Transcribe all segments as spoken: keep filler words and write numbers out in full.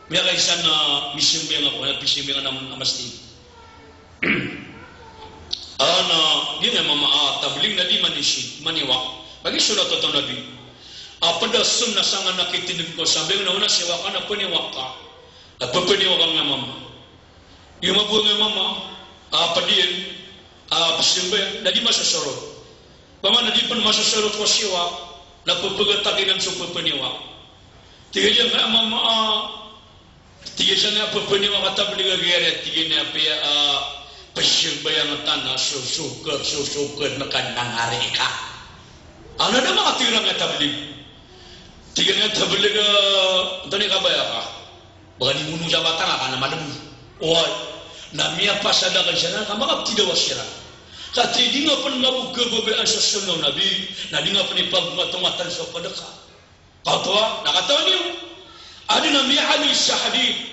Miyakaisa na misambayang ako, na pisambayangan a masjid. Ana, giya mama a tablig na di manisi, maniwak. Bagi sunnat o Nabi. A pd a sunnah sangkanan a kitindg ko sambayang na ona siwak ka na paniwak ka. Na pphaniwak ka nga mama. Di mabowang nga mama. A pd iyan. A psambayang. Na di masosorot. Pamana di pn masosorot ko siwak. Na pphagatakinan so pphaniwak. Tig iyan nga mama a Tig iyan sa nga pphaniwak a tablig a giyari, tig iyan a piya a psambayang tano so sokr, so sokr na kanangari ka. Ano na makatirang a tablig? Tig iyan a tablig a, antonaa i kabaya ka? Baka di mono sa batang ka na malem. Oway. Na miyapasad akn sa na ka makaptidawa siran. Ka tig iyan di nga pn mabogababa sa sunnah o Nabi, na di nga pn ipagmatongatan so pd ka. Katawan, na katawan iyo. Adn a miyaaloy sa hadith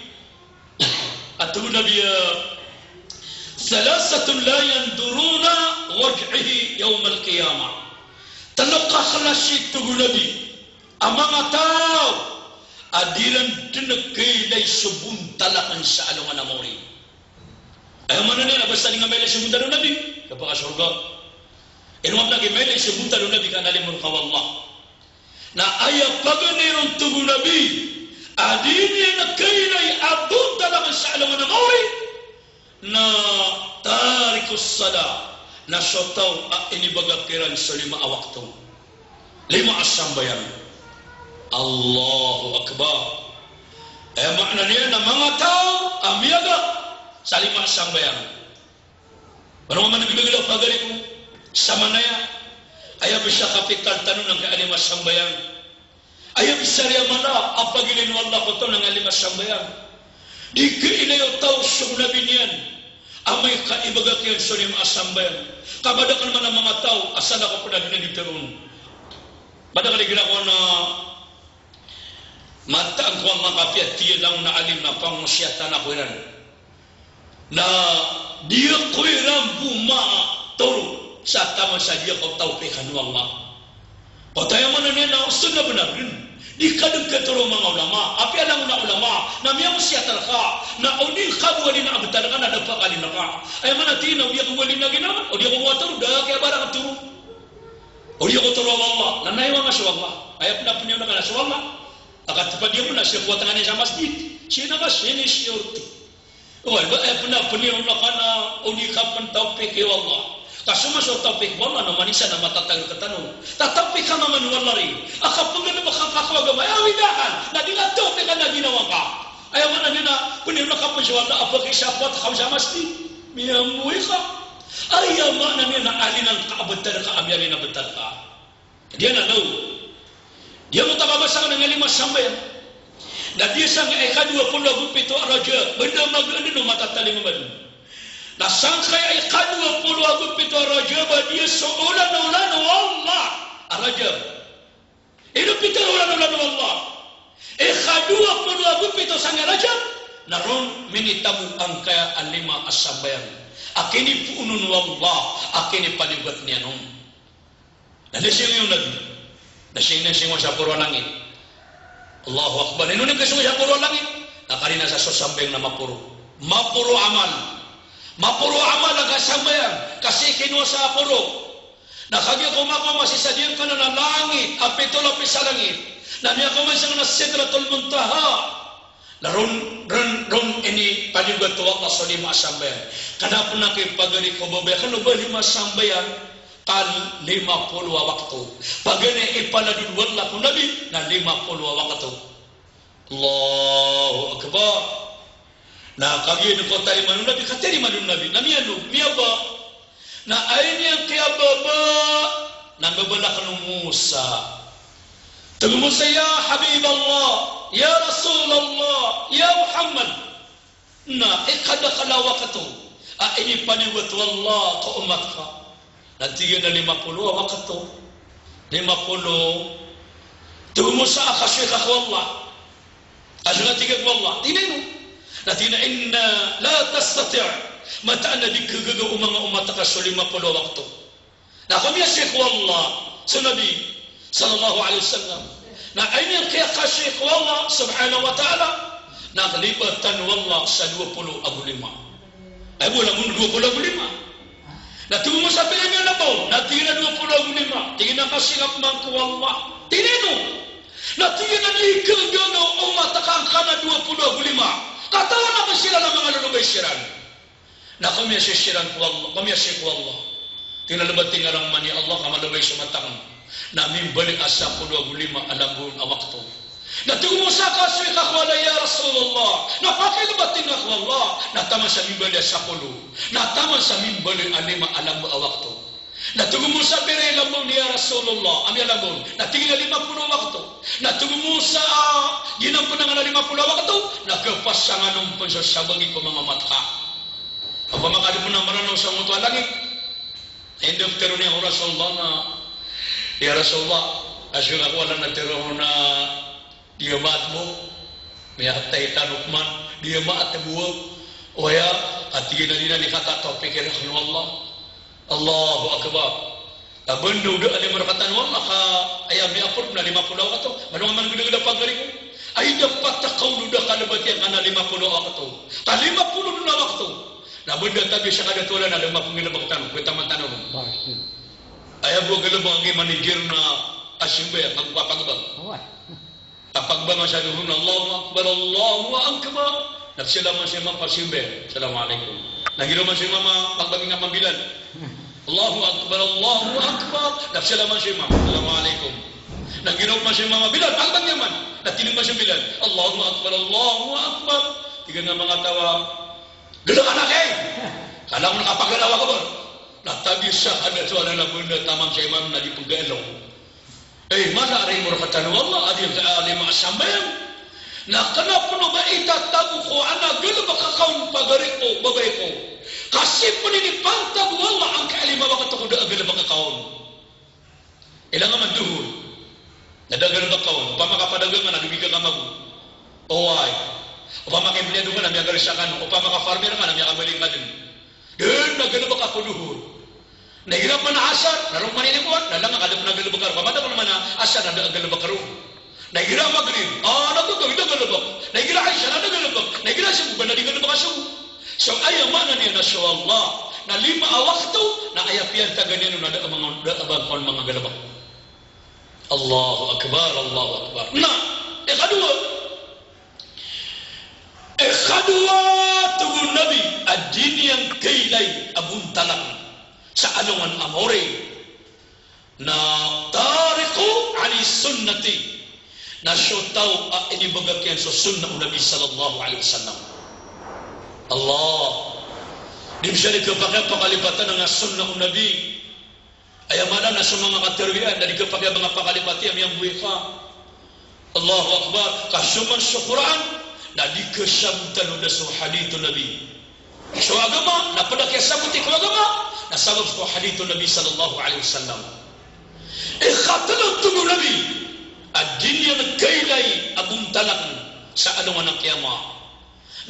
a tig o Nabi a, "Thalathatun la yanzuruna wajhi yawmal qiyamah." Tlo ka klasi, tig o Nabi, a manga taw a di ran dn kailay so bontal akn sa alongan a mawri. Aya maana niyan na basta di nga mailay so bontal o Nabi, kapakasorga. Ino nga pn a di mailay so bontal o Nabi ka nalimo rka o Allah. Na aya paganay ron, tig o Nabi, a di niyan kailay a bontal akn sa alongan a mawri na tarikus salah, na so taw a inibagak iran so lima a wakto. Lima a sambayang. Allahu Akbar. Aya maana niyan na manga taw a miyagak sa lima a sambayang. Baro nga manggdagdag a pagari ko, samanaya, aya bs a kapital tano na angkaya lima a sambayang. Aya bs a riya mala a pagilay o Allah ko taw na angkaya lima a sambayang. Di kailay o taw so gona niyan, amay ka ibagak iyan so lima a sambayang. Ka madakl man a manga taw a salakaw pn a di niyan di tharoon. Madakl i giraw ko na mataan ko a manga kapiya, tig iyan, langon a alim na pangosiyatan ako iran. Na di ako iran bo matoro sa taman sa di ako tawpikan o Allah. Kagiya aya maana niyan na sunnah bnar dn. Di ka dn katoro o manga ulama. Apiya langon a ulama na miyangosiyat rka, na o di ka bo wali na abtar ka na da pakalim ka. Aya maana, tig iyan, o di ako wali na ginawa, o di ako matoro, da kaya barang toro. O di ako toro o Allah. Na nayawa nga so Allah. Aya pn a pniyona ka na so Allah. Aka tpad iyan pn a sii ko wata ngka niyan sa masjid. Sii na ka sii ni siyurti. Oway, ba, aya pn a pniyona ka na o di ka pn tawpiki o Allah. Ka so man so tawpik o Allah na oman isa na matatago rktano. Tatawpik ka mambo o Allah ri. Aka pnggalbk ka ko agama, aya awid akn. Na di nga tawpikan a ginawa ngka. Aya maana niyan na pniyona ka pn so Allah a pkisapat ka sa masjid. Miyamboy ka. Aya maana niyan na alin angka a btad ka a miyalin a btad ka. Di anan, no? Di ako ta kabasa angkaya lima a sambayang. Na di sangkaya ikadowa polo ago pito a Rajab, banda magaan dn o matatalingoma dn. Na sangkaya ikadowa polo ago pito a Rajab, a di so olan-olan o Allah a Rajab. Ino pitharo o olan-olan o Allah? Ikadowa polo ago pito sangkaya Rajab, na ron minitamo angkaya a lima a sambayang a kinipoonan o Allah, a kinipaliyogat iyan on. Na nisingi o Nabi. Na singi, na singi sa poro a langit. Allahu Akbar. Ino niyan kasong sa poro a langit? Na karina sa so sambayang na maporo. Maporo amal. Maporo amal a kasambayang. Ka sii kinowa sa poro. Na kagiya ko makaoma sii sa giyangkanan a langit a pito lapis a langit. Na miyakaoma sangkanan a Sidratul Muntaha. Na ron, ron, ron inipaliyogat o Allah so lima a sambayang. Kna pn a kipagari ko babaya kano ba lima a sambayang, ka lima polo a wakto. Paganay a ipaladod o Allah ko Nabi na lima polo a wakto. Allahu Akbar. Na kagiya ko tarimaan o Nabi, katarimaan o Nabi. Na miyaaloy, miyaba. Na aya niyan kiyababa, na mbabala kano o Musa. Tig o Musa, "Ya Habiballah, ya Rasulullah, ya Muhammad." Na ikadakl a wakto a inipaliyogat o Allah ko omat ka. Na tig iyan a lima polo a wakto. Lima polo. Tig o Musa, a kasoy ka ko Allah. Kasoy ka, tig iyan, ko Allah. Tig iyan, ino? Na tig iyan a, "Innaka la tastati'." Mataan a di ka gagaw o manga omat ka so lima polo a wakto. Na ko miyasoy ko Allah so Nabi sallallahu alaihi wasallam. Na aya niyan kiyakasoy ko Allah subhanahu wa ta'ala, Na kalibatan o Allah sa dowa polo ago lima. Aya bo langon dowa polo ago lima. Na tig o Musa, pira i miyalambaw? Na tig iyan a dowa polo ago lima. Tig iyan a ka singap man ko Allah. Tig iyan a ino? Na tig iyan a di kagana o omat akn ka na dowa polo ago lima. Katawan akn siran a manga lolobay siran. Na kamiyasi siran ko Allah, kamiyasi ko Allah. Tig iyan a lbat i ngaran man i Allah ka malobay so mata akn. Na mimbaloy a sapolo ago lima a langon a wakto. Na tig o Musa, ka so ikakowala, ya Rasulullah? Na pakilbat ingka ko Allah. Na taman sa mimbaloy a sapolo. Na taman sa mimbaloy a lima a langon a wakto. Na tig o Musa, pira i lambaw niyo, ya Rasulullah, a miyalambaw? Na tig iyan a lima polo a wakto. Na tig o Musa, a, giyanan pn a lima polo a wakto, na kapasangan on pn so sabagi ko manga mata ka. Opama ka di pn a Mranaw sa ngoto a langit. Inda ptharoon iyan ko Rasulullah na, ya Rasulullah, a so ikakowala na tharoon a di a maat bo, miyatay tano pman, di a maat bo. Oway, a tig iyan a di na di katataw, pikir akn o Allah. Allahu Akbar. Taban da o da a lima rakatan o Allah ka aya miyaapor na lima polo a wakto. Malo nga man gdagda pagari ko. Ay dapat a kaolo da ka lbat iyan ka na lima polo a wakto. Ka lima polo a wakto. Na banda tabi sa kadatolan a lima polo a wakto. Kweta man tano. Aya bo a galbk a giya manager na a simba iyan, kago pagbang. Oway. Kapagbang sa dohor na Allahu Akbar, Allahu Akbar. Na psalaman so imam, pasimba iyan, Assalamu alaikum. Na giraw man so imam a pagbang iyan a mabilal. Allahu Akbar, Allahu Akbar. Na psalaman so imam, Assalamu alaikum. Na giraw man so imam a bilal, pagbang iyan man. Na tindg man so bilal, Allahu Akbar, Allahu Akbar. Tig iyan a manga taw a, galbk aken. Kala ko na kapag-Allahu Akbar. Na tabi sa kadatolan a banda taman sa imam na di pnggaalaw. Ay, mala a rimo rakatan o Allah, a di a lima a sambayang. Na kna pn o ba itatago ko anan a galbk ka on, pagari ko, babay ko. Ka sii pn inipantag o Allah angkai a lima wakto ko da a galbk ka on. Ilang a man dohor. Na da a galbk ka on. Opama ka padagang ka na dobi ka kamago. Oway. Opama ka empleyado ka na miyagaris ka kano. Opama ka farmer ka na miyakabali ka dn. Da dn a galbk ka ko dohor. Na igira pman a asar, na roo man inikowan, na langon ka da pn a galbk ka roo. Ka madakl man a asar na da a galbk ka roo. Na igira a magrib, a, na da a galbk. Na igira a isha, na da a galbk. Na igira a sogo, na di galbk a sogo. So aya maana niyan na so Allah na lima a wakto, na aya piyantagan iyan on na da a manga, da a ba kon manga galbk. Allahu Akbar, Allahu Akbar. Na ikadowa, ikadowa, tig o Nabi, a di niyan kailay a bontal akn sa alongan a maori na tariqun li sunnati, na so taw a inibagak iyan so sunnah o Nabi sallallahu alaihi wasallam. Allah. Di masa di kapakay a pakalipatan a sunnah o Nabi. Aya maana na so manga katharo iyan na di kapakay a manga pakalipat iyan a miyamboy ka. Allahu Akbar. Ka so man so Qur'an na di kasabotan o da so hadith o Nabi. So agama na pd a kiyasaboti ko agama na sabap ko hadith o Nabi sallallahu alaihi wasallam. Ikatlo, tig o Nabi, a di niyan kailay a bontal akn sa alongan a qiyamah.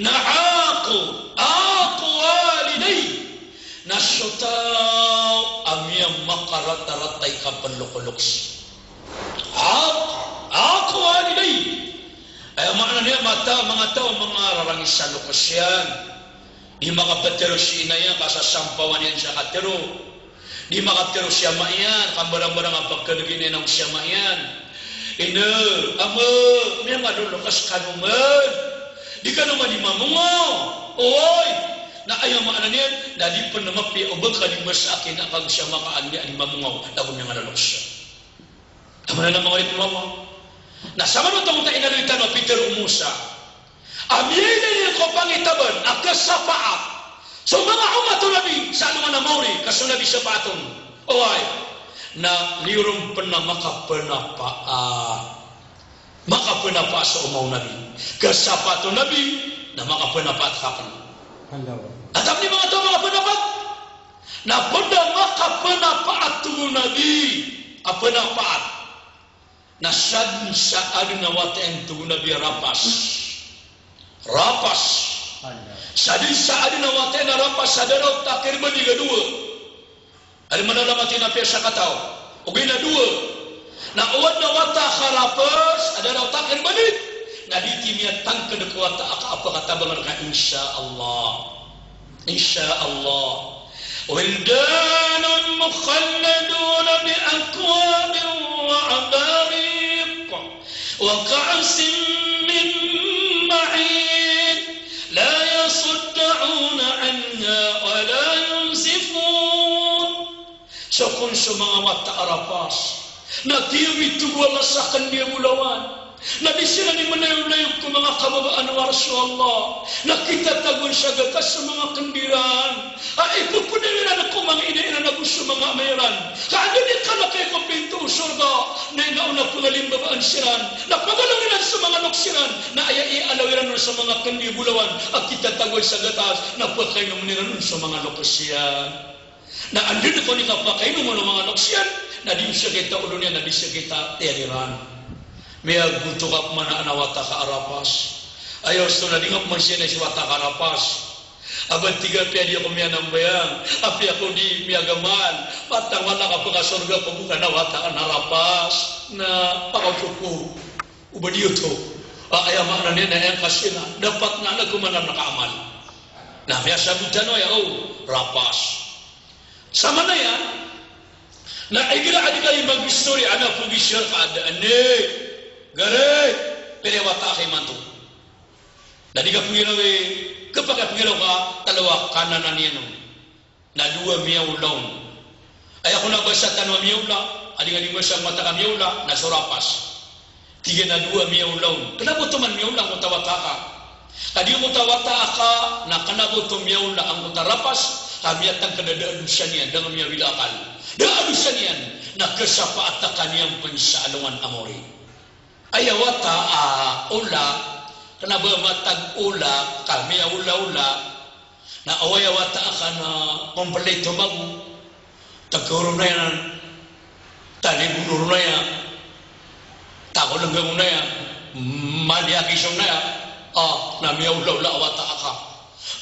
Na aqu, aqu walidayya. Na so taw a miyamakarataratai kaplokolokes. Aqu, aqu walidayya. Aya maana niyan, mata, manga taw a mangararangis sa lokes iyan. Di makaptharo si ina iyan ka sasampawan iyan sa katharo. Di makaptharo si ama iyan, ka mbarangbarang a pkhalgin iyan o si ama iyan. Ina, ama, miyangalolokes kano man. Di kano man di mamongaw. Oway. Na aya maana niyan, na di pn mapiya o ba ka di masa a kina ka go si ama ka an di mamongaw, na go miyangalolokes. Aya maana niyan, manga oripn o Allah. Na samanoto a inaloy tano a pitharo o Musa a miyailay iyan ko pangitaban a kasapaat so manga omat o Nabi sa alongan a maori, ka so Nabi sapaat on. Oway, na niyo ron pn a makapnapaat. Makapnapaat so omat o Nabi. Kasapaat o Nabi, na makapnapaat ka pn. Antaa pn i manga taw a makapnapaat? Na pd a makapnapaat, tig o Nabi, a pnapaat. Na sadn sa adn a wata iyan, tig o Nabi, a rapas. Rapas. Sadn sa adn a wata iyan a rapas, sa da raw takir bani ka dowa. Adn man a alamat iyan a piya sakataw. Ogaid na dowa. Na o adn a wata ka rapas, a da raw takir bani. Na di ti miyatangkd ko wata aka a pkatabangan ka, insha Allah. Insha Allah. Wildanun mukhalladuna bi akwabin wa abariq wa ka'sin min ma'in la yasaddauna anha wa la yunzifun. So kon so manga wata a rapas na kiyawito o Allah sa kndi a bolawan, na di siran di manayolayog ko manga kababaan o Arsh o Allah, na kitatagoan sa gatas so manga kndi ran a ipphdaw iran ko manga ina iran ago so manga ama iran. Ka anda di kalk ko pinto o sorga, na ino na pngalimbabaan siran, na pagalaw iran so manga loks iran, na aya ialaw iran on so manga kndi a bolawan a kitatagoan sa gatas, na pkainomn iran on so manga loks iyan. Na anda di ko ni kapakainom o manga loks iyan, na di o sakit a olo niyan, na di sakit a tiyan iran. Miyagoto ka pman a wata ka a rapas. Aya osto na di nga pman siyan a so wata ka a rapas. A ba tig a apiya di ako miyanambayang, apiya ako di miyagamal, matang wala ka pkasorga ko bokan a wata ka a rapas. Na pakaosok ko o ba di oto. A, aya maana niyan na aya kasina dapat na anak ko maana na kaamal. Na miyasabotan o aya o rapas. Samanaya na igira a di kami mag-istorya, ana pag-istorya ka adn, gari, pira i wata ka imanto. Na di ka pnggiraw i, kapakapnggiraw ka, tlo a kananan iyan on. Na dowa miyaola on. Aya kon a basa tano a miyaola, a di nga di basa angkoto a miyaola, na so rapas. Tig iyan a dowa miyaola on. Kna bo oto man miyaola angkoto a wata aka. Ka di angkoto a wata aka, na kna bo oto miyaola angkoto a rapas, ka miyatangkd a da a dosa niyan, da nga miyawila akal. Da a dosa niyan, na kasapaat ka niyan pn sa alongan a mawri. Aya wata a ola, kna ba matag ola, ka miyaolaola, na aya wata aka na kompleto mago. Tagoro na iyan, talibon oro na iyan, takolenggang na iyan, maliya kiso na iyan. A, na miyaolaola a wata aka.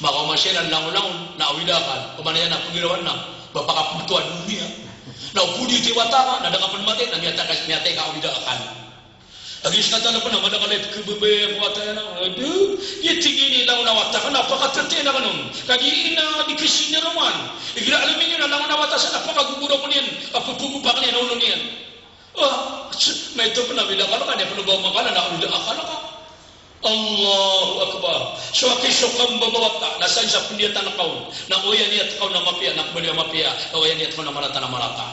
Makaoma siran langolangon, na awida akal. Pman iyan na pnggirawan na ba pakapnto a doniya. Na o podi oto i wata aka, na da ka pn matay, na miyatay ka, miyatay ka awida akal. Agi skatan a pn a madakl a ipkhababaya ko wata iyan a, ado, aya tig iyan i langon a wata ka na pakatatiyan akn on. Ka di ina di kasinirman. Igira alamin iyan a langon a wata san na pakagogoraw akn iyan, a pphgopa akn iyan a olo niyan. A, maito pn a awida akal ka, di pn o ba omakala na awida akal ka. Allahu Akbar. So aki so kambabawata, na san sa pndiyatan ka on. Na o aya niyat ka on na mapiya, na kmbali a mapiya. Na o aya niyat ka on na marata, na marata.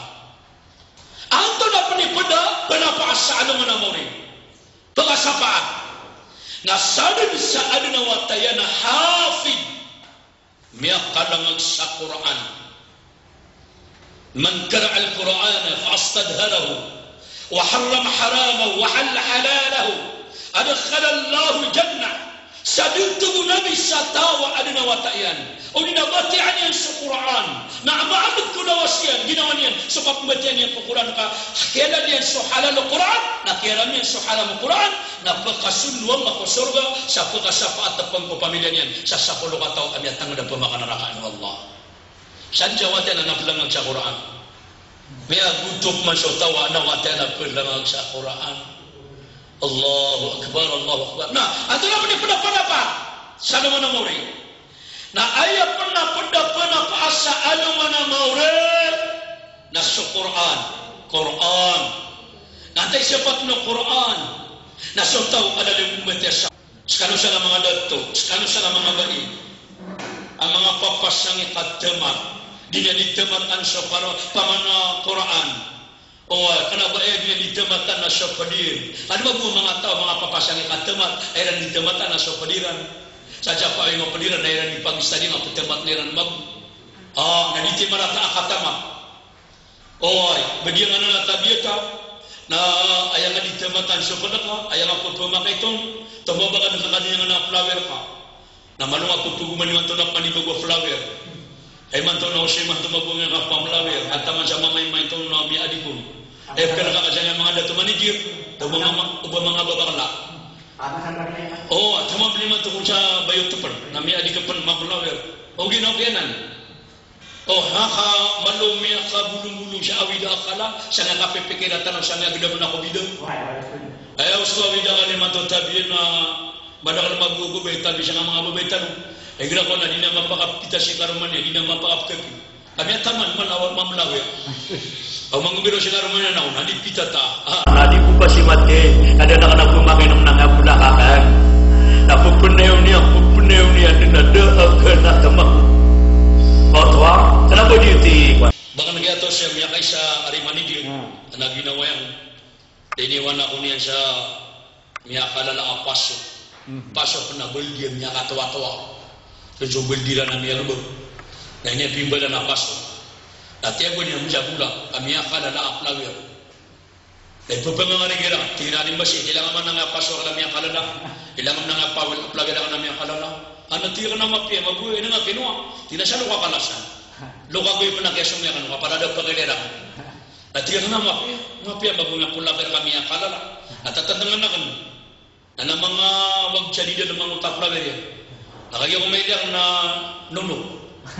Antonaa pn i pd a pnapaas sa alongan a mawri? Pkasapaat. Na sadn sa adn a wata iyan a hafid, miyakalangag sa Qur'an. Man qara'al Qur'ana fa astadharahu wa harrama haramahu wa ahalla halalahu, adkhalahullahu jannah. Sa dn, tig o Nabi, sa taw a adn a wata iyan, odi na batiya niyan so Qur'an, na amal ko lawas iyan, ginawa niyan so kapmbatiya niyan ko Qur'an ka kiyalal iyan so halal o Qur'an, na kiyaram iyan so haram o Qur'an, na pkasold o Allah ko sorga sa pkasapaat pn ko pamilya niyan sa sapolo ka taw a miyatangkd a pmakanaraka o Allah. Sadn sa wata iyan a plangag sa Qur'an. Miyagoto man so taw a adn a wata iyan a plangag sa Qur'an. Allahu Akbar, Allahu Akbar. Na antonaa pn i pd a pnapaas sa alongan a mawri? Na aya pn a pd a pnapaas sa alongan a mawri na so Qur'an. Qur'an. Na antaa i sapat o Qur'an? Na so taw a lalayon mbatiya sa Skano san a manga dato, skano san a manga bai a manga papasang i katamat, di niyan di tamatan so Qur-, pamana Qur'an. O, kna ba aya di niyan di tamatan na so pd iran. Adn mambo a manga taw a manga papasang i katamat, aya iran di tamatan na so pd iran. Sa sapa aya manga pd iran, aya iran di pagistadi na ptamat iran mambo. A, na di ti marata a katamat. Oway, ba di nga na tabiya ka, na aya nga di tamatan so pd ka, aya nga pphamakai ton, tomo ba ka dn ka kaniyan nga na flower ka. Na malo nga pphagomani man ton a panibago a flower. Ay man ton na osay man ton mabonga nga pa-flower, a taman sa mamaimay ton na miyaadi kon. Ay pkala ka kazanya manga dato manager, tomo mama, oba manga babakla. O, tomo bli man ton sa bayo tpn, na miyaadi ka pn ma-flower. O, ginawa ka anan. O, ha, ha, malo miyakabolongbolong sa awid a akal a, sa nga kapipikira tano sa nga gdam na ko bida. Aya, osto awid a akal imanto tabiya na, madakl a mabobabay tabiya sa nga manga babay tano. Igira ko na di na mapakapita si karoma niyan, di na mapakapkaki. Kami a taman man a mamlawi. Aw mangombiro si karoma niyan na, na di pita ta. Ah, na di ko ba si mati, na di na ka na ko makinom na nga bolakan. Na ko pnayaw niyan, ko pnayaw niyan, di na da a gana tama ko. Oto a, kna ba di ti, ba kna giya oto siya miyakaisa a rimani di. Hmm. Na ginawa iyan. Iniwan ako niyan sa miyakalala a paso. Mhm. Paso pn a baldi a miyakatowatowa. Pn so baldi iran a miyalbk. Na ini a pimbalan a paso. Na tiyago niyan sa bola a miyakalala a plawer. Na ipapangangari iran, tig iran a masi, ilang man a nga paso a miyakalala. Ilang man a nga pawil a plawer a miyakalala. Ana tig iyan a mapiya, magoy, ina nga kinowa. Tig iyan a sa loka kalasan. Loka goy pn a kiyasong iyan, kapalada pagaliran. Na tig iyan a mapiya, mapiya, magoy nga ko laker ka miyakalala. Na tatandngan akn. Na manga wag jadid a manga oto a plawer iyan. Na kagiya ko mailay akn na nonok.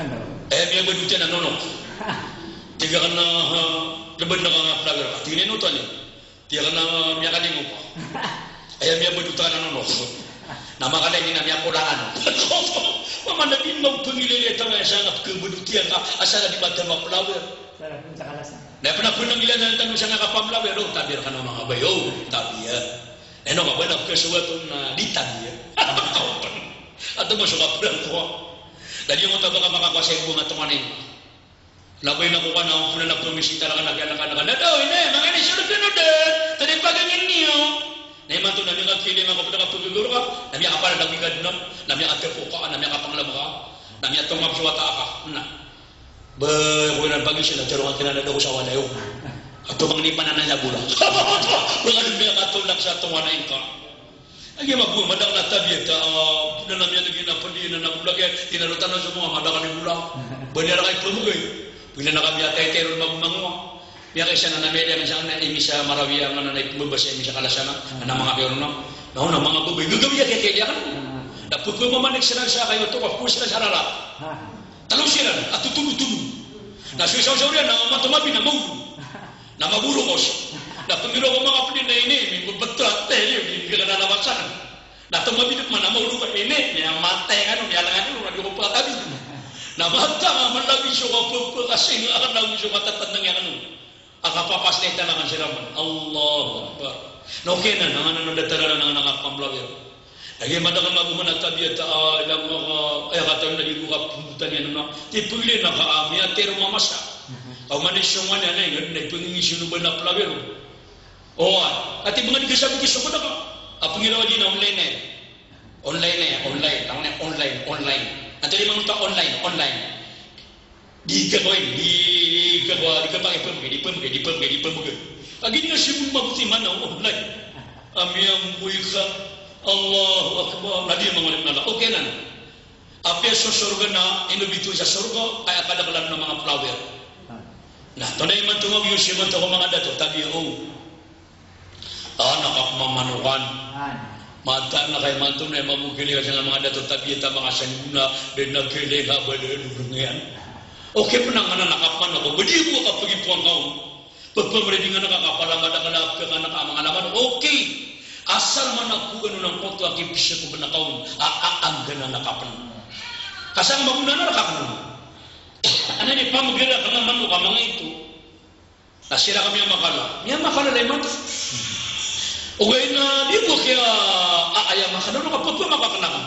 Ano? Aya miyabadot iyan na nonok. Tig akn a, ha, lbad na ka nga plawer. Tig iyan a ino oto niyan. Tig akn a miyakalingo ka. Aya miyabadot ka na nonok. Na makalay niyan na miyakolangan. Mama na di mapangilay iyan tama sa nga kabadot iyan ka, asar a di matama plawer. Sara pn sa kalasan. Na pn a pn a ngilay na tano sa nga kapamlawer, o, tabiya rkano manga babay, o, tabiya. Ino ka ba na pkasowat on na di tabiya. Ato ba so kaprangkowa. Na di mo ta ba ka makakowa sa ibo nga tonganay. Na ba ina ko ka na, o, pn na pamisita rka na kiyanakan ka. Na daw, ina, manga ini, sino pn o dn? Tadi pagingin niyo. Na imanto na miyakakiling ako pn a kapagagawr ka. Na miyakapalad a gigad na. Na miyakatapo ka, na miyakapanglam ka. Na miyatomab so wata ka. Na. Ba, ko iran pagizaan a tharoon ka kiran a da ko sa walay o. Ato mangni pananaya bola. Ba ka dn miyakatolak sa tonganay ngka. Agi mago, madakl a tabiya ta, ah, bola na miyalgin a pd iyan a bola kaya, tinaro tano so manga madakl i bola. Ba niyan rka ipamgay. Bila na ka miyataytay ron mago mangowa. Miyakaisa na miyalgin sa nga, imis a Marawi a nga na ipmbabasa, imis a Kalasana, na manga kiyaroon na. Na o na manga babay, gagawii a kiyakilay akn. Na pphamanik siran sa kayo to, pphamanik siran sa rarata. Talo siran a totolotolo. Na so isa o saoriyan na matomabi na maolo. Na maborokos. Na pngiro ko manga pd na ini, mibebet a teli, di ka na labasan. Na tomabi na mana maolo ka ini, miyamatay kano, miyalangan kano, na di ko patabi. Na mata nga malabi so kapapakasing, akan labi so katatandang iyan kano. A kapapasnay tano kan siran man. Allahu Akbar. Na okay na, na nga na datar a nga kapamlawer. Lagid a madakl a mago man a tabiya ta, ah, ilang maka, aya katawan na di ko kapmbotan iyan na. Tipagilay na ka, ah, miyatero mamasa. Aw man i so man iyan, na ipangingis o ba na plawer. O, ah, ati ba nga di ka sabot i so ko na ka. A pangiraw a di na online iyan. Online iyan, online. Tawag iyan online, online. Antonaa i mangota online, online. Di ka koy, di ka koy, di ka pake pemke, di pemke, di pemke, di pemke. Lagid nga sibong mabuti mana o online. Ami ang buhay ka. Allahu Akbar. Na di mangolek na la. Okay na. Apiya so sorga na inobito sa sorga, kaya kadaklan na manga plawer. Na, tonaa imanto nga biyo si imanto ko manga dato, tabiya o. Ah, na kapmamanokan. Mataan na kay imanto na imamogili ka sa manga dato, tabiya ta manga sanggona, di na kili ka ba di lulong iyan. Okay pn a nga na kapmanok, ba di bo ka pagipoan ka on. Pphamaridingan ka kapala madakl a pkhanaka a manga laman. Okay. Asal man a ko gano na koto a kipsako pn a kaon. A, a, angganan ka pn. Ka sa nga magonan ka pn. Anan i pamagara ka nga manok a manga ito. Na siran ka miyamakala. Miyamakala na imanto. Ogaid na di bo kiya, a, aya makala, na kapto makakna ka.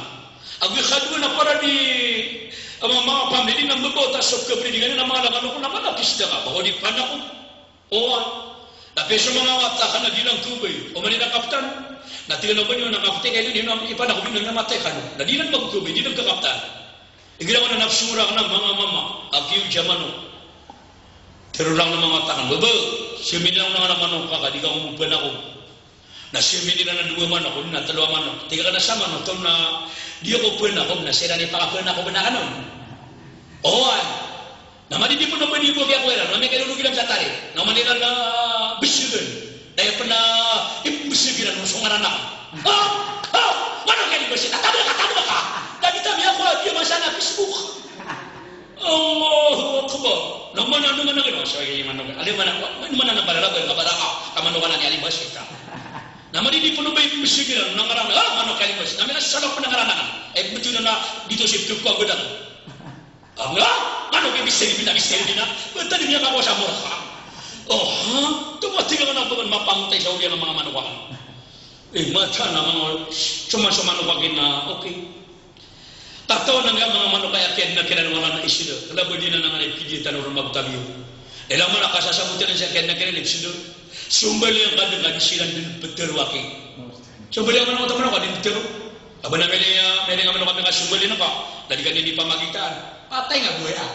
Ago i kadowa na para di, a, manga, manga pamili na mbaba ta so kabridingan na manga langan ko na manga kisda ka. Ba ko di panako. Oway. Na pn so manga wata ka na di lang kobay. Oman i na kaptan. Na tig iyan a ba niyo na kaptan, kaya di niyo na ipanako, di niyo na matay kano. Na di lang magkobay, di lang kakaptan. Igira ko na nafsu rakn a manga mama, a kiyo sa manok. Tero rakn a manga wata ka na, baba, siyam iran a manok ka, ka di ka ko mpanako. Na siyam iran a dowa manok, na tlo a manok. Tig ka na sa manok, taw na di ako panako, na siran i pakapanako pn akn on. Oway. Na madi di pn o ba di bo kiyakowa iran, na miyakailolog iran sa tari. Na madi iran na bsgn. Na aya pn a ibsg iran, so ngaran akn. Ha? Ha? Manok ka di bsg, tatabak ka, tatabak ka. Na di ta miyakowa, di masa na Facebook. Allahu Akbar. Na mana, na mana, na mana, na mana, na mana, na mana, na mana, na mana, na mana, na mana, na mana, na mana, na mana, na mana, na mana, na mana, na mana, na manok a limbas ita. Na mana di pn o ba i mbisigiran, na ngaran, ah, manok a limbas. Na mana salak pn a ngaran anan. Eh, betul na dito si Tuku Agodan. Ah, nga, manok a limbas, na limbas, na limbas, na. Betul niya ka ko sa murka. Oh, ha? Tumatira na ba mapangtay sa uli a manga manok anan. Eh, mata na manga, suma-suma manok anan, okay. Tatawan angka manga manok a aya kiyadna kiran wala na isida. Kala ba di na nanganay pidi tano ron magtabiyo. Ila mana kasasabotan sa kiyadna kiran isida. Sombali angka dn ka di siran dn ptero aki. Sombali angka manok a dn ptero. Aba na mili a, mili nga manok a mika sombali angka. Na di ka di pamagitan. Patay nga buhay a.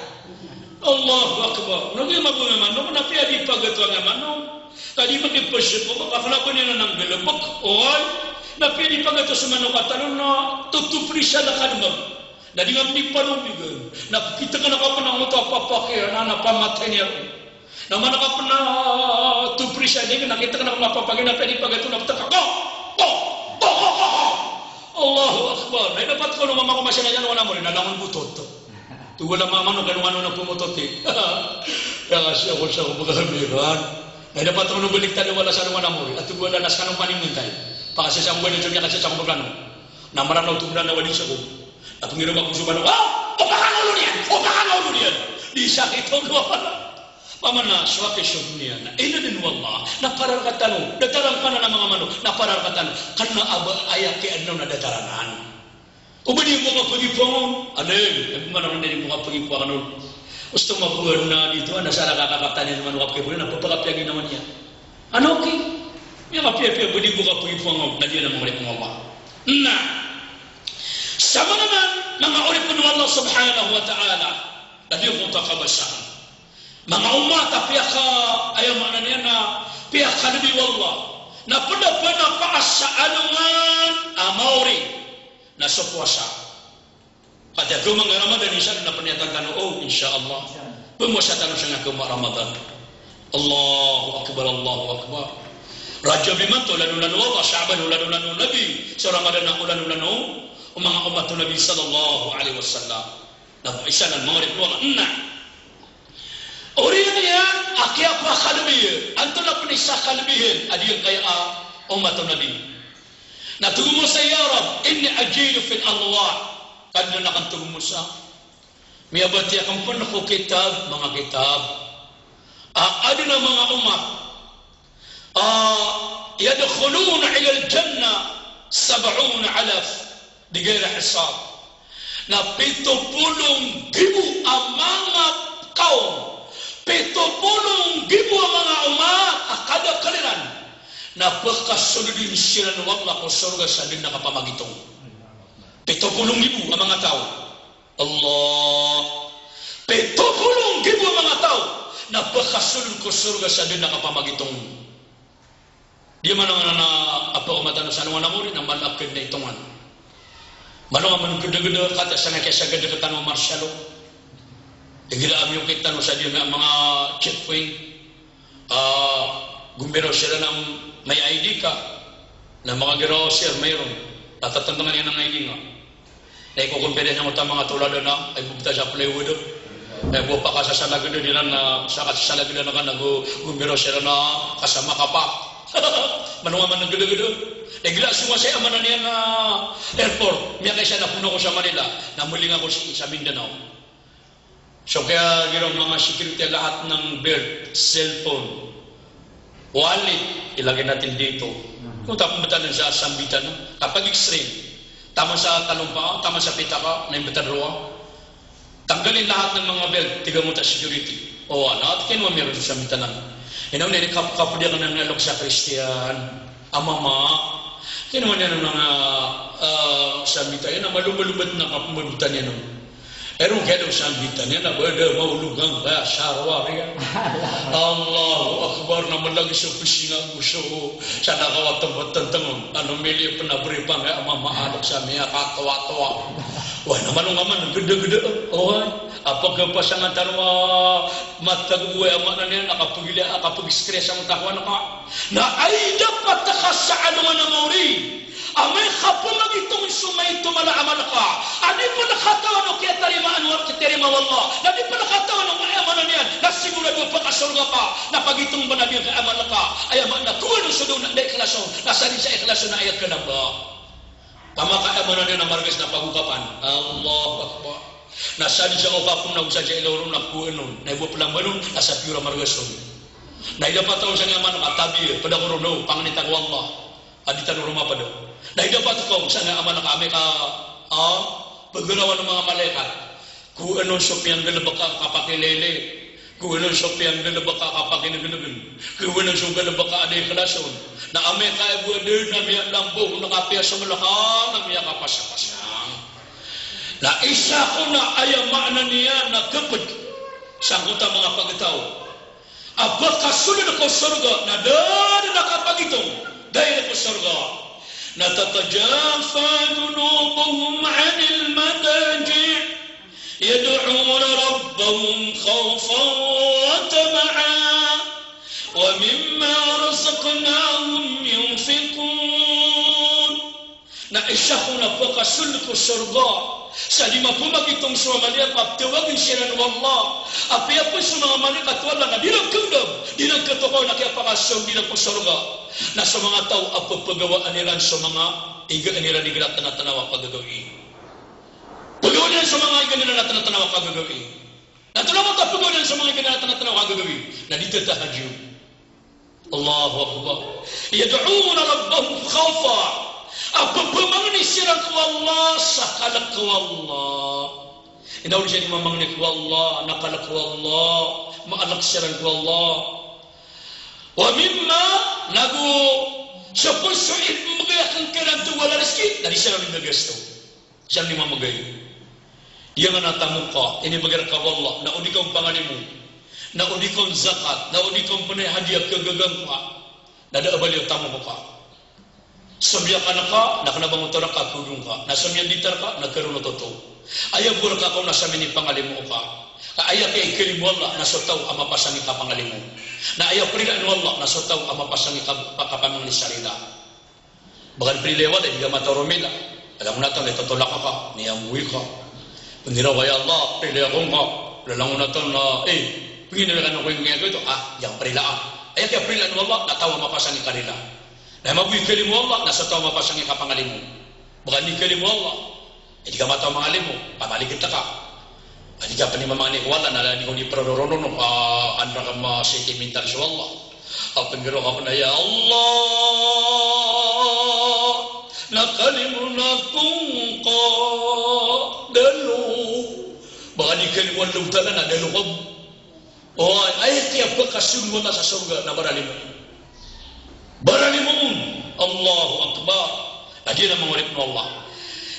Allahu Akbar. Na giya mabonga manok, na piya di pagato nga manok. Ka di makipasik o ba, ka kna ba niyan a nggalbk. Oy, na piya di pagato so manok a tano na totoprisan a kadmag. Na di nga miniparobigan. Na pkitk ka na ka pn a ngoto a papakiran, na pamatay niyan. Na mana ka pn a totoprisan, di na kitk ka na ka pn a papakiran, na piya di pagato na ptk ka. Ko! Ko! Ko! Ko! Ko! Ko! Allahu Akbar. Na ino pat ko no mama ko masina yan, wala mo rin, na langon butot. Tig o mama no, kano-kano na pmotot i. Ya, kasi ako sa ako pagkakamiran. Na ino pat ko no baliktad i wala sa langon a mori. At tig o na skano paningon tayo. Pakasasang buwan ito niya kasi sa ako pagkano. Na maranaw tig o na wali sa ko. At ngiro ba ko sa mano, ah! Opakan ulo niyan! Opakan ulo niyan! Di sakit o ulo. Pamana, so aki so dunya na, ina din wallah, na para rkatano, datar angkanan a manga manok, na para rkatano, kna a ba aya kiyaadna on na datar anan. O ba di mo kapagipoon, alay, aya bo man a di mo kapagipoon on. Osto mabuan na dito, na sa rkakakatan iyan, manok a kapagipoon, na pagpakapiyaginawan iyan. Ano ki? Miyakapiyapiya, ba di mo kapagipoon, na di na mangorip mo Allah. Na, sa manga, manga oripn o Allah subhanahu wa ta'ala, na di ko kakabasa. Manga omat a piyaka, aya maana niyan na piyakalbi o Allah. Na pd a pn a pasa alongan a maori na so powasa. Kada ko manga Ramadan, insha Allah, na pn iyan tano, o, insha Allah. Pmowasa tano sangkai ko manga Ramadan. Allahu Akbar, Allahu Akbar. Rajab imanto, olan-olan o Allah, Sha'ban, olan-olan o Nabi. So Ramadan na olan-olan o manga omat o Nabi sallallahu alaihi wasallam. Na isa na manga oripn o Allah. Na oriyan iyan a kiyapakalbi iyan, antonaa pn i isa a kalbi iyan a di angkaya a omat o Nabi. Na tig o Musa, "Ya Rabb, inni ajidu fil adlah." Kadnan akn, tig o Musa, miyabatiya akn pn ko kitab, manga kitab a adn a manga omat a yadkhuluna ilal jannah sab'una alaf. Di ghairi hisab. Na pito polo nggibo a manga kaom, pito polo nggibo a manga omat a kadakl iran na pkasoldn siran o Allah ko sorga sa dn a kapamagitong. Pito polo nggibo a manga taw. Allah. Pito polo nggibo a manga taw na pkasoldn ko sorga sa dn a kapamagitong. Di man a, na, apa, omat tano sa alongan a mori na malo a kd na itongan. Malo a man gdagda, kata sa na kiyasagad rktano a martial law. Igira a miyokit tano sa di na manga checkpoint, ah, gombiraw siran a may I D ka. Na manga giraw sir, mayroon. Na tatandngan iyan a may I D nga. Na ikokompare niyan oto a manga tolad anan, ay bo btad sa plywood. Ay bo pakasasalagd iran na, sa kasasalagd anan ka na go, gombiraw siran a kasama ka pa. Mano nga man gdagda. Na igira so masay a maana niyan na airport, miyakaisa na poon ako sa Manila, na mling ako sa, sa Mindanao. So kaya giraw manga security, lahat ng belt, cellphone, wallet, ilagay natin dito. Kung tapos ba tayo sa sambitan, kapag X-ray, tama sa talompa, tama sa pitaka, na imbatan roa. Tanggalin lahat ng mga belt, tig o mota security. O, ano, at kinwa meron sa sambitan. Inaw na ini kap-, kapag di ako nangalok sa Christian. A mama, kinwa niyan a manga, ah, sambitan iyan, a malomalobat na kapamagtan iyan. Erong kaya daw sambitan iyan, a ba da maologan ka sa rowar iyan. Allahu Akbar, na malagi so pisinga ko so, sa nakawa tempat tenteng, ano, mili pn a bri pa nga, a mama, alok sa miyakatowa-towa. Wa, na malong aman, gdagda, oway. A pagkapasangan tano a matag, oway, a maana niyan, a kapagila, a kapag-stress ang takoan ka. Na ay dapat ka sa alongan a maori. Amay ka pamagitong so maito mala a amal ka. A di pn katawan o kiyatarimaan o kitarima o Allah. Na di pn katawan o mala a pakasorga ka, na pagitong ba na di ka amal ka. Aya maana ko ano so doon na da ikhlaso, na sa di sa ikhlaso na aya kalamba. Pamaka aya maana niyan na margas na pagokapan. Allahu Akbar. Na sa di sa okap on na go sa di sa ilaw ron na ko ano. Na ibo pelambanon, na sa piyo ra margas on. Na ida pataw sa niya maana ka tabi, peda ko ron, no, pangni ta ko Allah. A di tano roma peda. Na ida pataw sa niya maana ka amay ka, ah, pegerawan o manga malaikat. Ko anon so piyanggalebeka a kapakilele. Ko anon so piyanggalebeka a kapakinegenegen. Ko anon so galebeka a da ikhlason. Na amay ka ibo a da na miyalambo na kapiya so Malaka na miyakapasapasang. Na isa ko na aya maana niyan na keped sangkoto a manga pagtaw a pakasold ko sorga na da den a kapagitong, da iran ko sorga. Na tatajafa junubuhum anil madaji' yad'una rabbahum khawfan wa tama'an wa mimma razaqnahum yunfiqun. Na isa ko na pakasold ko sorga sa di mapamagitong so manga malaikat a tawagen siran o Allah. Apiya pen so manga malaikat o Allah na di ran kagdam, di ran katokaw na kiyapakasold iran ko sorga. Na so manga taw a pepegawaan iran so manga iga iran igira tana-tana a kagagawii. Pegawaan iran so manga iga iran tana-tana a kagagawii. Na tolama ta pegawaan iran so manga iga iran tana-tana a kagagawii. Na di tatahajjud. Allahu Akbar. Yad'una rabbahum khawfa. A pepemangni siran ko Allah sa kalek ko Allah. Inda odi siran di mamangni ko Allah, na kalek ko Allah, maalek siran ko Allah. Wa mimma, nago so pon so ibegay a kangkiran to wala rizki, na di siran di magasto. Siran di mamegay. Di ngka na tamok ka, inibegay rka o Allah, na o di ka on pangalimo, na o di ka on zakat, na o di ka on penay hadiya kagaga ngka, na da a bali o tamok ka. So miyakana ka, na kena ba ngoto rka, kodong ka. Na so miyandita rka, na karono toto. Aya bo rka ka on na sa minipangalimo ka. Ka aya kiyakalimo o Allah, na so taw a mapasang i kapangalimo. Na aya prilaan o Allah, na so taw a mapasang i kap-, kapamangni sa rila. Ba ka di prila i walay, di ka mataw ron mila. Langon a taw na itotolak ka, niyangoy ka. Pengiraw ka, ya Allah, prila ako ngka. Langon a taw na, eh, pengina ka na ko ingay ko ito, ah, di ako prila, ah. Aya kiyaprilaan o Allah, na taw a mapasang i karila. Na aya mambo i kalimo o Allah, na so taw a mapasang i kapangalimo. Ba ka di kalimo o Allah, eh, di ka mataw mangalimo, pamaligit ka. Adi ka pn i mamangni ko Allah, na di ko di prororonon, ah, andra ka ma-sentimental so Allah. Apn garo ka pn a, ya Allah, na kalimo na ako ngka, dalo. Ba ka di kalimo o Allah Ta'ala na dalo ka. O, aya kiyapakasold o Allah sa sorga na baralimo. Baralimo on. Allahu Akbar. Adi na manga oripn o Allah.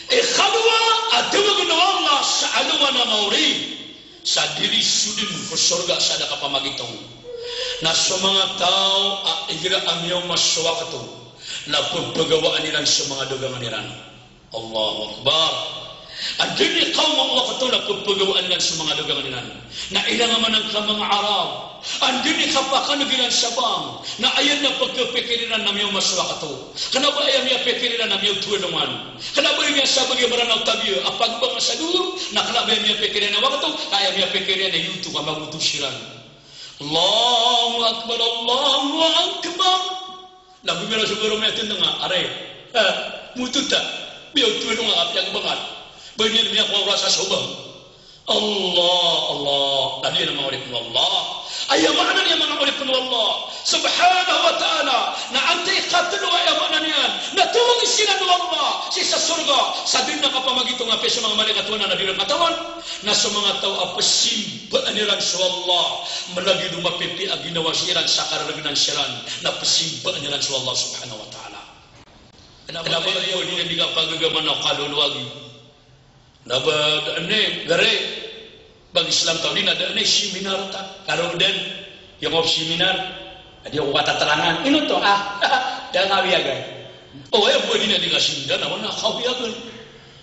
Ikadowa a dawagn o Allah sa alongan a maori sa di ri sodn ko sorga sa da kapamagitong. Na so manga taw a igira a miyaoma so wakto na pphagawaan iran so manga dagangan iran. Allahu Akbar. Anda i kaoma o wakto na pphagawaan iran so manga dagangan iran. Na ilang a manang ka manga Arab. Anda i kapakaneg iran sa bank. Na aya na pkhapikir iran na miyaoma so wakto. Kna ba aya miyapikir iran na miyaoto alongan. Kna ba aya miyasabagi a Mranaw tabiya a pagbank sa dor. Na kna ba aya miyapikir iran a wakto. Ka aya miyapikir iran na iyoto ka magoto siran. Allahu Akbar, Allahu Akbar. Na gomiraw so garo miyatindg a, aray. Eh, moto ta. Miyaoto alongan a piyagbangan. Ba niyan miyakowa sa sobang. Allah, Allah. Na di na manga oripn o Allah. Aya maana niyan manga oripn o Allah Subhanahu wa Ta'ala. Na antaa i katlo a aya maana niyan. Na tawagi siran o Allah sii sa sorga sa di na kapamagitong a piya so manga malaikat o Allah na di ran katawan. Na so manga taw a psimbaan iran so Allah, malagid o mapipiya a ginawa siran sa kararagnan siran, na psimbaan iran so Allah Subhanahu wa Ta'ala. Kna ba aya bo di na di kapagagama na kalolowagi. Na ba da a ini, gari, bagi Islam taw di na da a ini seminar ta. Karo den, giyangkoto a seminar, a di ako kataterangan. Ino oto, ah, da a kawiyagan. O, aya bo di na di kaseminar, na wana kawiyagan.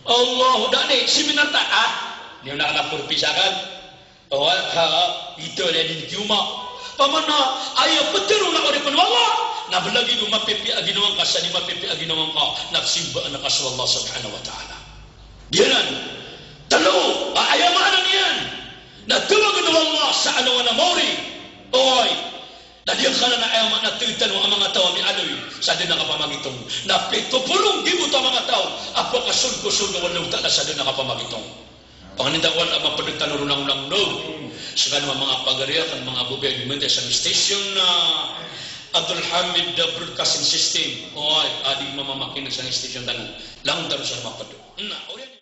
Allah, da a ini seminar ta, ah. Di na kna purpisakan. O, ha, ito na di kioma. Pamana, aya ptharoon a oripn o Allah, na malagid o mapipiya a ginawa ngka sa di mapipiya a ginawa ngka, na psimbaan ka so Allah Subhanahu wa Ta'ala. Giyanan, tlo, a aya maana niyan na tawagn o Allah sa alongan a maori. Oway. Na di akala na aya maana a titano a manga taw a miyaaloy sa da a kapamagitong. Na pito polo nggibo oto a manga taw a pakasold ko sold o Allahu Ta'ala sa da a kapamagitong. Pangnin ta ko Allahu a mapd tano ron langolangon. Skano a manga pagari akn, manga babay a miyantay sa station na Abdul Hamid Broadcasting System. Oway, a di mamamakin'g sa station tano. Langon tano sa mapd. Na, oriyan.